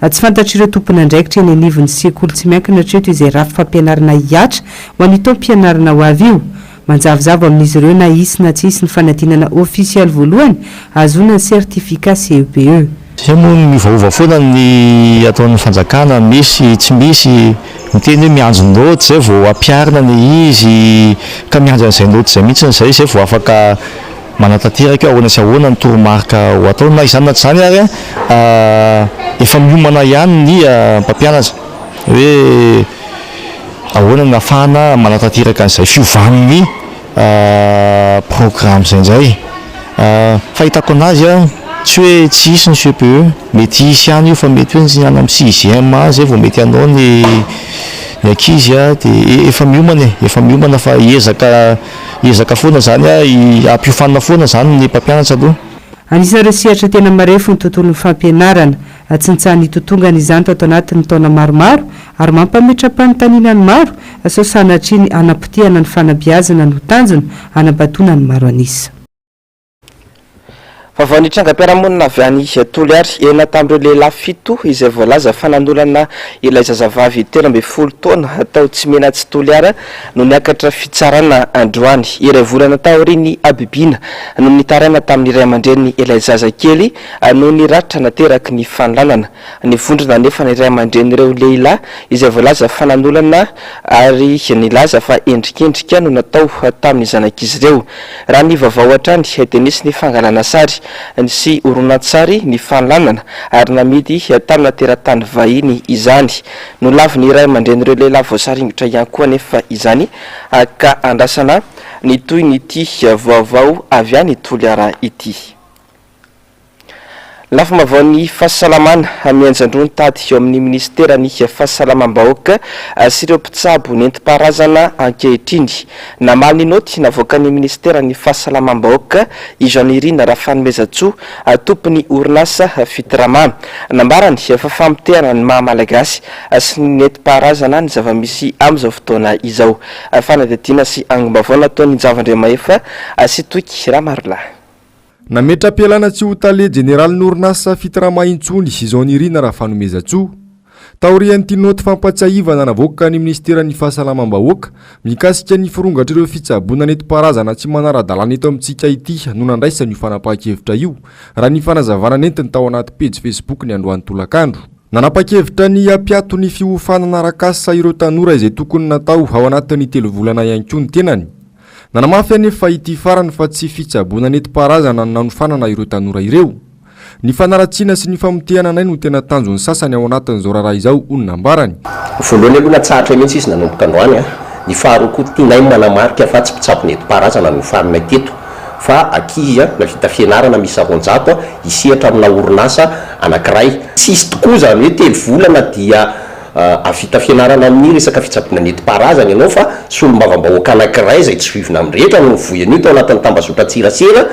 Tsy fantatr'ireo tompon'andraikitra eny anivon'ny sekoly tsy miankina hatreto izay rafi-pampianarana hihatra ho an'io taom-pianarana ho avy io. Manjavozavo amin'izy ireo na hisy na tsy hisy ny fanadinana ofisialy voalohany hahazoana ny certificat CEPE. Izay moa miovaova foana ny ataon'ny fanjakana, misy tsy misy, miteny hoe miandry naoty izay vao ampiharina ny izy, ka miandry an'izay naoty izay mihitsy izay, izay vao afaka manatanteraka hoe ahoana sy ahoana ny toromarika ho atao na izany na tsy izany ary efa miomana ihany ny mpampianatra hoe ahoana no ahafahana manatanteraka an'izay fiovan'ny programme izay indray. Fahitako anazy tsy hoe tsy hisy ny CPE, mety hisy ihany io fa mety hoe ny any amin'ny sixième any izay vao mety hanao ny ny ankizy dia efa miomana e, efa miomana fa hiezaka Hiezaka foana izany aho, hampiofanina foana izany ny mpampianatra aloha. Anisan'ireo sehatra tena marefo ny tontolon'ny fampianarana. Tsy nitsaha-nitotongana izany tato anatin'ny taona maromaro ary mampametra-panontaniana ny maro sao sanatria ny hanapotehana ny fanabeazana no tanjona hanabatoana ny maro an'isa. Vaovao nitrangam-piarahamonina avy any Toliary, enina tamin'ireo lehilahy fito izay voalaza fa nanolana ilay zazavavy 13 taona tao Tsimenatsy Toliara no niakatra fitsarana androany. Iray volana taorian'ny habibiana no nitaraina tamin'ny ray aman-dreniny ilay zazakely noho ny ratra nateraky ny fanolanana. Nivondrona anefa ny ray aman-drenin'ireo lehilahy izay voalaza fa nanolana ary nilaza fa endrikendrika no natao tamin'ny zanak'izy ireo. Raha ny vaovao hatrany dia nisy ny fangalana sary sy horonantsary ny fanolanana ary namidy tamina teratany vahiny izany. Nolavin'ny ray aman-drenin'ireo lehilahy voasaringotra ihany koa anefa izany ka andrasana ny tohin'ity vaovao avy any Toliara ity. Lafim-baovaon'ny fahasalamana, mianjandroa ny tady eo amin'ny minisiteran'ny fahasalamam-bahoaka sy ireo mpitsabo nentim-paharazana ankehitriny. Namaly ny naoty navoakan'ny minisiteran'ny fahasalamam-bahoaka i Jean Nirina Rafanomezantsoa, tompon'ny orinasa Fitrama. Nambarany fa famotehana ny maha Malagasy sy ny nentim-paharazana ny zava-misy amin'izao fotoana izao. Fanadihadiana sy angom-baovao nataon'i Njava Andriamahefa sy Toky Ramarolahy. Nametra-pialana tsy ho tale jeneralin'ny orinasa Fitrama intsony i Jean Nirina Rafanomezantsoa. Taorian'ity naoty fampatsiahivana navoakan'ny minisiteran'ny Fahasalamam-bahoaka mikasika ny firongatr'ireo fitsaboana nentim-paharazana tsy manara-dalàna eto amintsika ity no nandraisany io fanapahan-kevitra io, raha ny fanazavana nentiny tao anaty pejy Facebook ny androany tolakandro. Nanapa-kevitra ny hampiato ny fiofanana arak'asa ireo tanora izay tokony natao ao anatin'ny telovolana ihany koa ny tenany. Nanamafy anefa ity farany fa tsy fitsaboana nentim-paharazana no nanofanana ireo tanora ireo. Ny fanaratsiana sy ny famotehana anay no tena tanjon'ny sasany ao anatin'izao raharaha izao, hoy ny nambarany. Voalohany aloha natsahatra mihitsy izy nanomboka androany an! Ny faharoa koa tianay ny manamarika fa tsy mpitsabo nentim-paharazana no nofaninay teto fa ankizy an, navita fianarana miisa 200 an, hisehatra amina orinasa anankiray. Tsy hisy tokoa izany hoe telo volana dia Hahavita fianarana amin'ny resaka fitsaboana nentim-paharazana ianao fa solombavambahoaka anankiray izay tsy zohivina amin'ny rehetra no nivoy an'io tao anatin'ny tambazotran-tserasera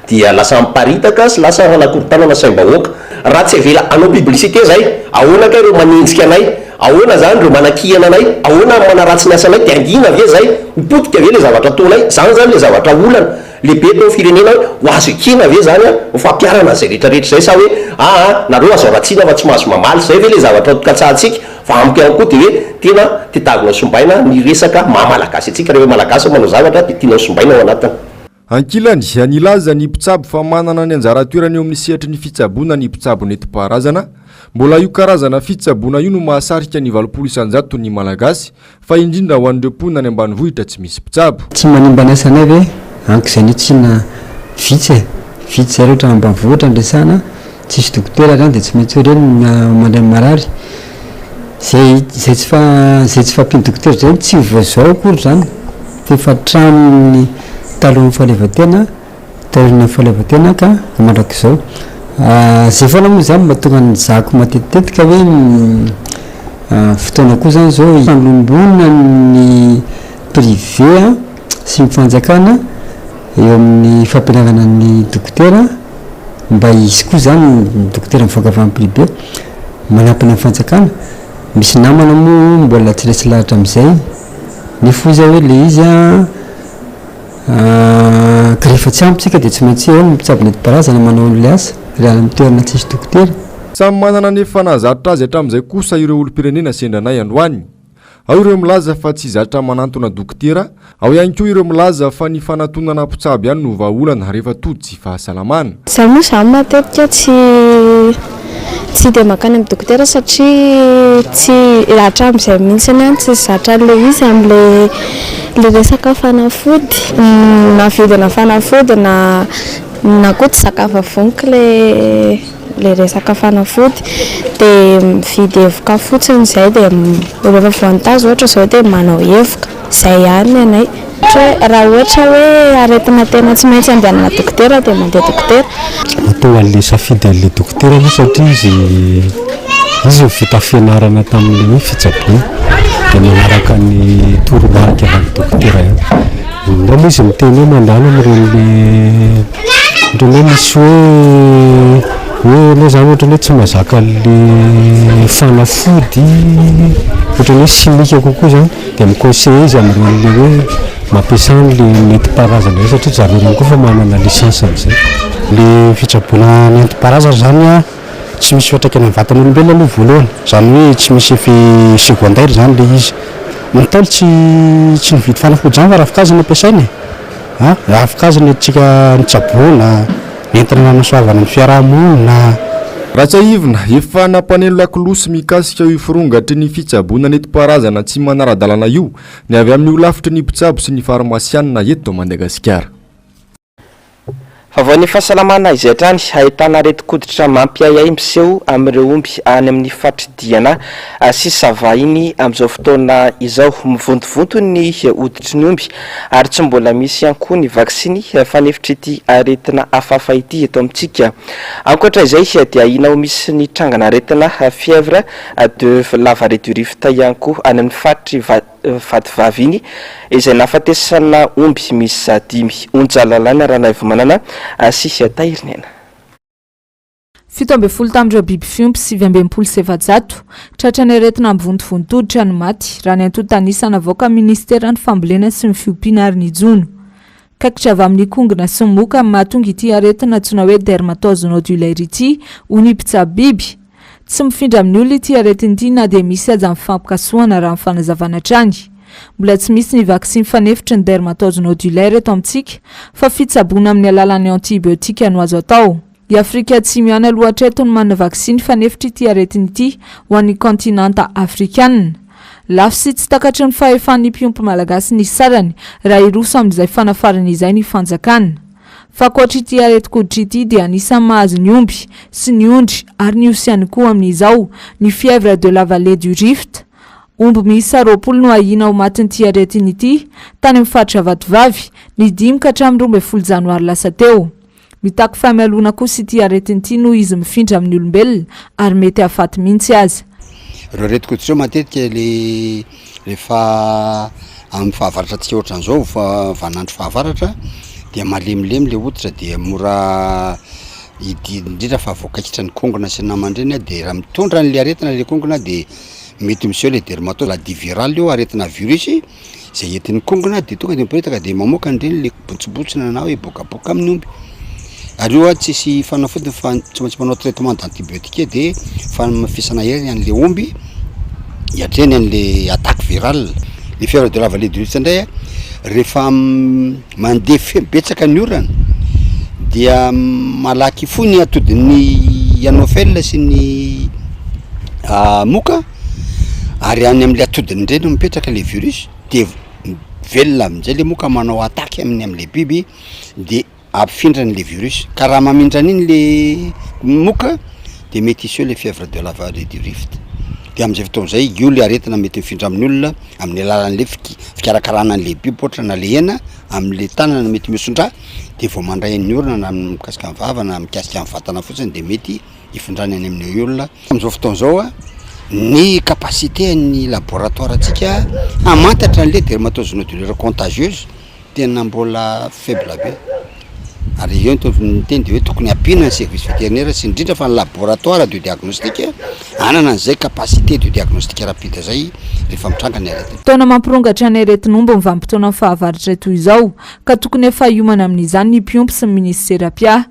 dia lasa miparitaka sy lasa hanakorontanana saim-bahoaka. Raha tsy avela hanao publicité zay, ahoana kay ireo manenjika anay? Ahoana zany ireo manakihana anay? Ahoana ny manaratsy ny asanay? Dia hangina ve zay? Ho potika ve le zavatra ataonay? Zany zany le zavatra olana. Lehibe eto amin'ny firenena hoe ho azo ekena ve izany ho fampiharana an'izay rehetra rehetra izay sa hoe aa nareo azo haratsiana fa tsy mahazo mamaly, izay ve ilay zavatra katsahantsika? Fa amiko ihany koa dia hoe tena tedavina ho simbaina ny resaka maha malagasy antsika, rehefa malagasy manao zavatra dia tiana ho simbaina ao anatiny. Ankilany, nilaza ny mpitsabo fa manana ny anjara toerany eo amin'ny sehatry ny fitsaboana ny mpitsabo nentim-paharazana. Mbola io karazana fitsaboana io no mahasarika ny 80 isan-jaton'ny Malagasy fa indrindra ho an'ireo mponina any ambanivohitra tsy misy mpitsabo. Tsy manimba ny asanay ve ankizay ny tsina vitsy e, vitsy zay rehetra ambanivohitra no resahana, tsisy dokotera zany de tsy maintsy hoe reny no mandray ny marary, zay zay tsy fa zay tsy fahampian'ny dokotera zay tsy vao zao akory zany f'efa hatramin'ny talohan'ny fahaleovantena Taorian'ny fahaleovantena ka mandrakizao. Zay foana moa zany mahatonga ny zako matetitetika hoe fotoana koa zany zao hifandrombona ny privé sy ny fanjakana eo amin'ny fampianarana ny dokotera mba hisy koa zany ny dokotera mivoaka avy amin'ny privé manampy ny fanjakana. Misy namana moa mbola tsy resy lahatra amin'izay nefa hoy za hoe le izy an. Ka rehefa tsy ampy tsika dia tsy maintsy eo ny mpitsabo nentim-paharazana manao an'ilay asa, raha any amin'ny toerana tsisy dokotera. Samy manana ny efa nahazatra azy hatramin'izay kosa ireo olom-pirenena sendra anay androany. Ao ireo milaza fa tsy zatra manantona dokotera, ao ihany koa ireo milaza fa ny fanatonana mpitsabo ihany no vahaolana rehefa tojo tsy fahasalamana. Izaho moa izany matetika tsy tsy dia mankany amin'ny dokotera satria tsy hatramin'izay mihitsy aho tsy zatra an'ilay izy amin'ilay ilay resaka fanafody na vidina fanafody na na koa tsy zaka vavoniko ilay ilay resaka fanafody dia mividy evoka fotsiny izay dia rehefa voan'ny tazo ohatra izao dia manao evoka. Izay ihany ny anay. Ohatra hoe raha ohatra hoe aretina tena tsy maintsy andehanana dokotera dia mandeha dokotera. Mahatonga an'ilay safidy an'ilay dokotera aloha satria izy izy no vita fianarana tamin'ilay hoe fitsaboana dia manaraka ny toromarika avy amin'ny dokotera ihany. Indray moa izy miteny hoe mandalo amin'ireny le ohatran'ny hoe misy hoe hoe ianao izany ohatran'ny hoe tsy mahazaka an'ilay fanafody ohatran'ny hoe simika kokoa izany. Dia mi-conseiller izy amin'ireny le hoe mampiasa an'le nentim-paharazana izay satria zareo ireny koa efa manana licence amin'izay. Le fitsaboana nentim-paharazana izany an, tsy misy fiantraikany amin'ny vatan'olombelona aloha voalohany, izany hoe tsy misy effet secondaire izany le izy. Ny Ntaolo tsy tsy nividy fanafody izany fa ravinkazo no ampiasaina e! An, ravinkazo no entintsika nitsaboana. Entina nanasoavana ny fiaraha-monina. Raha tsiahivina, efa nampaneno lakolosy mikasika io firongatry ny fitsaboana nentim-paharazana tsy manara-dalàna io ny avy amin'ny holafitry ny mpitsabo sy ny farmasianina eto Madagasikara. Vaovaon'ny fahasalamana izay hatrany, ahitana aretin-koditra mampiahiahy miseho amin'ireo omby any amin'ny faritr'i Diana sy Sava iny amin'izao fotoana izao. Mivontovonto ny hoditry ny omby ary tsy mbola misy ihany koa ny vaksiny fanefitr'ity aretina hafahafa ity eto amintsika. Ankoatra izay dia ahiana ho misy ny trangan'aretina fièvre de la vallée du Rift ihany koa any amin'ny faritr'i Vatovavy iny izay nahafatesana omby miisa dimy. Onja Lalana Ranaivomanana sy Tahiriniaina. 17 tamin'ireo biby fiompy 469 tratran'ny aretina mivontovonto-hoditra no maty, raha ny antontan'isa navoakan'ny minisiteran'ny Fambolena sy ny Fiompiana ary ny Jono. Kaikitra avy amin'ny kongona sy ny moka no mahatonga ity aretina antsoina hoe dermatose nodulaire ity, hoy ny mpitsabo biby. Tsy mifindra amin'ny olona ity aretina ity na dia misy aza ny fifampikasohana raha ny fanazavana hatrany. Mbola tsy misy ny vaksiny fanefitry ny dermatose nodulaire eto amintsika fa fitsaboana amin'ny alalan'ny antibiotika no azo atao. I Afrika Atsimo ihany aloha hatreto no manana vaksiny fanefitry ity aretina ity ho an'ny kaontinanta afrikanina. Lafo sy tsy takatry ny fahefan'ny mpiompy malagasy ny sarany raha hiroso amin'izay fanafarana izay ny fanjakana. Fa ankoatra ity aretin-koditra ity dia anisan'ny mahazo ny omby sy ny ondry ary ny osy ihany koa amin'izao ny fièvre de la vallée du Rift. Omby miisa 20 no ahiana ho matin'ity aretina ity tany amin'ny faritra Vatovavy ny dimy ka hatramin'ny 12 janoary lasa teo. Mitaky fahamelona kosa ity aretina ity noho izy mifindra amin'ny olombelona ary mety hahafaty mihitsy aza. Ireo aretin-koditra ireo matetika le rehefa amin'ny fahavaratra antsika ohatran'izao, vaninandro fahavaratra dia malemilemy le hoditra dia mora idi- indrindra fa voakaikitra ny kongona sy ny namany ireny de raha mitondra an'le aretina le kongona de mety miseho le dermatose, maladie virale io aretina virus. Zay entin'ny kongona de tonga de miparitaka de mamoaka an'ireny le bontsibontsina na hoe bokaboka amin'ny omby, ary io a tsisy fanafodiny fa tsy maintsy manao traitement d'antibiotique de fanamafisana hery an'le omby hiatrehany an'le attaque virale. Le fièvre de la vallée du Rift ndray a rehefa mandeha fe- betsaka ny orana dia malaky fohy ny atodin'ny anophèle sy ny moka. ary any amle atodiny ndray no mipetraka le virus de velona amizay le moka manao attaque aminy amle biby de ampifindrany le virus ka raha mamindra an'iny le moka de mety hiseho le fièvre de la vallée du rift de amizay fotoana zay io le aretina mety mifindra amin'ny olona amin'ny alalan'le fiki- fikarakarana an'le biby ohatra na le hena amle tanana mety mihoson-drà de vao mandray ny orona na mikasika ny vava na mikasika ny vatana fotsiny de mety hifindrany any amin'ny olona. Amin'izao fotoana izao, ny capacité an'ny laboratoire antsika hamantatra an'ilay dermatose nodulaire contagieuse tena mbola faible be, ary eo ny tokony miteny de hoe tokony ampiana ny service vétérinaire sy indrindra fa ny laboratoire de diagnostic hanana an'izay capacité de diagnostic rapide zay rehefa mitranga ny aretina. Taona mampirongatra ny aretin'omby ny vanim-potoanan'ny fahavaratra toy izao ka tokony efa hiomana amin'izany ny mpiompy sy ny minisitera mpiahy.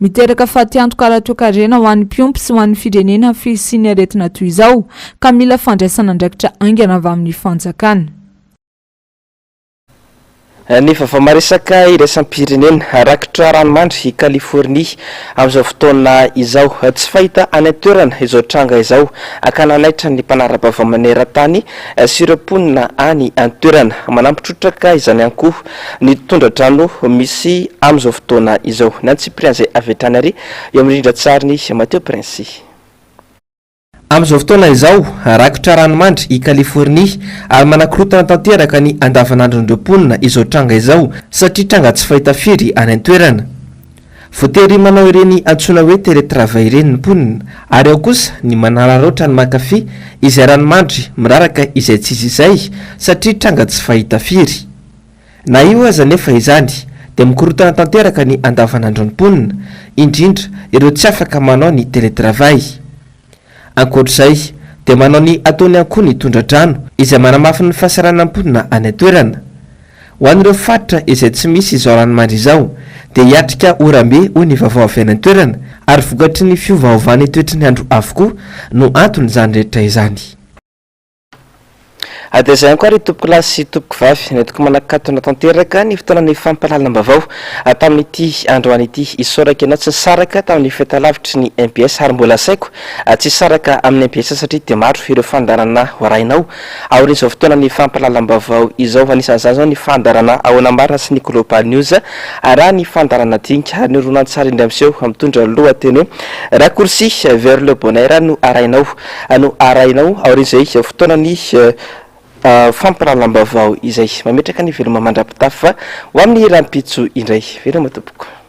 Miteraka fatiantoka ara-toekarena ho an'ny mpiompy sy ho an'ny firenena ny fisian'ny aretina toy izao, ka mila fandraisana andraikitra haingana avy amin'ny fanjakana. Ny vaovao maresaka iraisam-pirenena, rakotra ranomandry i Californie amin'izao fotoana izao. Tsy fahita any an-toerana izao tranga izao ka nanaitra ny mpanara-baovao maneran-tany sy ireo mponina any an-toerana. Manampy trotraka izany ihany koa ny tondra-drano misy amin'izao fotoana izao. Ny antsipirian'izay avy hatrany ary eo amin'ny rindran-tsarin'i Mateo Prince. Amin'izao fotoana izao, rakotra ranomandry i Californie ary manakorontana tanteraka ny andavanandron'ireo mponina izao tranga izao satria tranga tsy fahita firy any an-toerana. Voatery manao ireny antsoina hoe teletravail ireny ny mponina ary ao kosa ny manararaotra ny mankafy izay ranomandry miraraka izay tsy izy izay satria tranga tsy fahita firy. Na eo aza anefa izany dia mikorontana tanteraka ny andavanandron'ny mponina, indrindra ireo tsy afaka manao ny teletravail. Ankoatra izay dia manao ny ataony ihany koa ny tondra-drano izay manamafy ny fahasaranan'ny mponina any an-toerana. Ho an'ireo faritra izay tsy misy izao ranomandry izao dia hiatrika oram-be hoy ny vaovao avy any an-toerana ary vokatry ny fiovaovan'ny toetry ny andro avokoa no anton'izany rehetra izany. Dia izay ihany koa ry tompokolahy sy tompokovavy, nentiko manakatona tanteraka ny fotoanan'ny fampahalalam-baovao tamin'ity androany ity. Isaorako ianao tsy nisaraka tamin'ny fahitalavitry ny mbs ary mbola asaiko tsy hisaraka amin'ny mbs satria dia maro ireo fandaharana ho arahinao aorian'izao fotoanan'ny fampahalalam-baovao izao. Anisan'izany izao ny fandaharana Ahoana Marina sy ny Global News raha ny fandaharana dinika ary ny horonantsary indray miseho mitondra lohateny hoe Raccourci vers le bonheur no arahinao. no arahinao aorian'izay fotoanan'ny fampahalalam-baovao izay. Mametraka ny veloma mandra-pitafa ho amin'ny rahampitso indray. Veloma tompoko.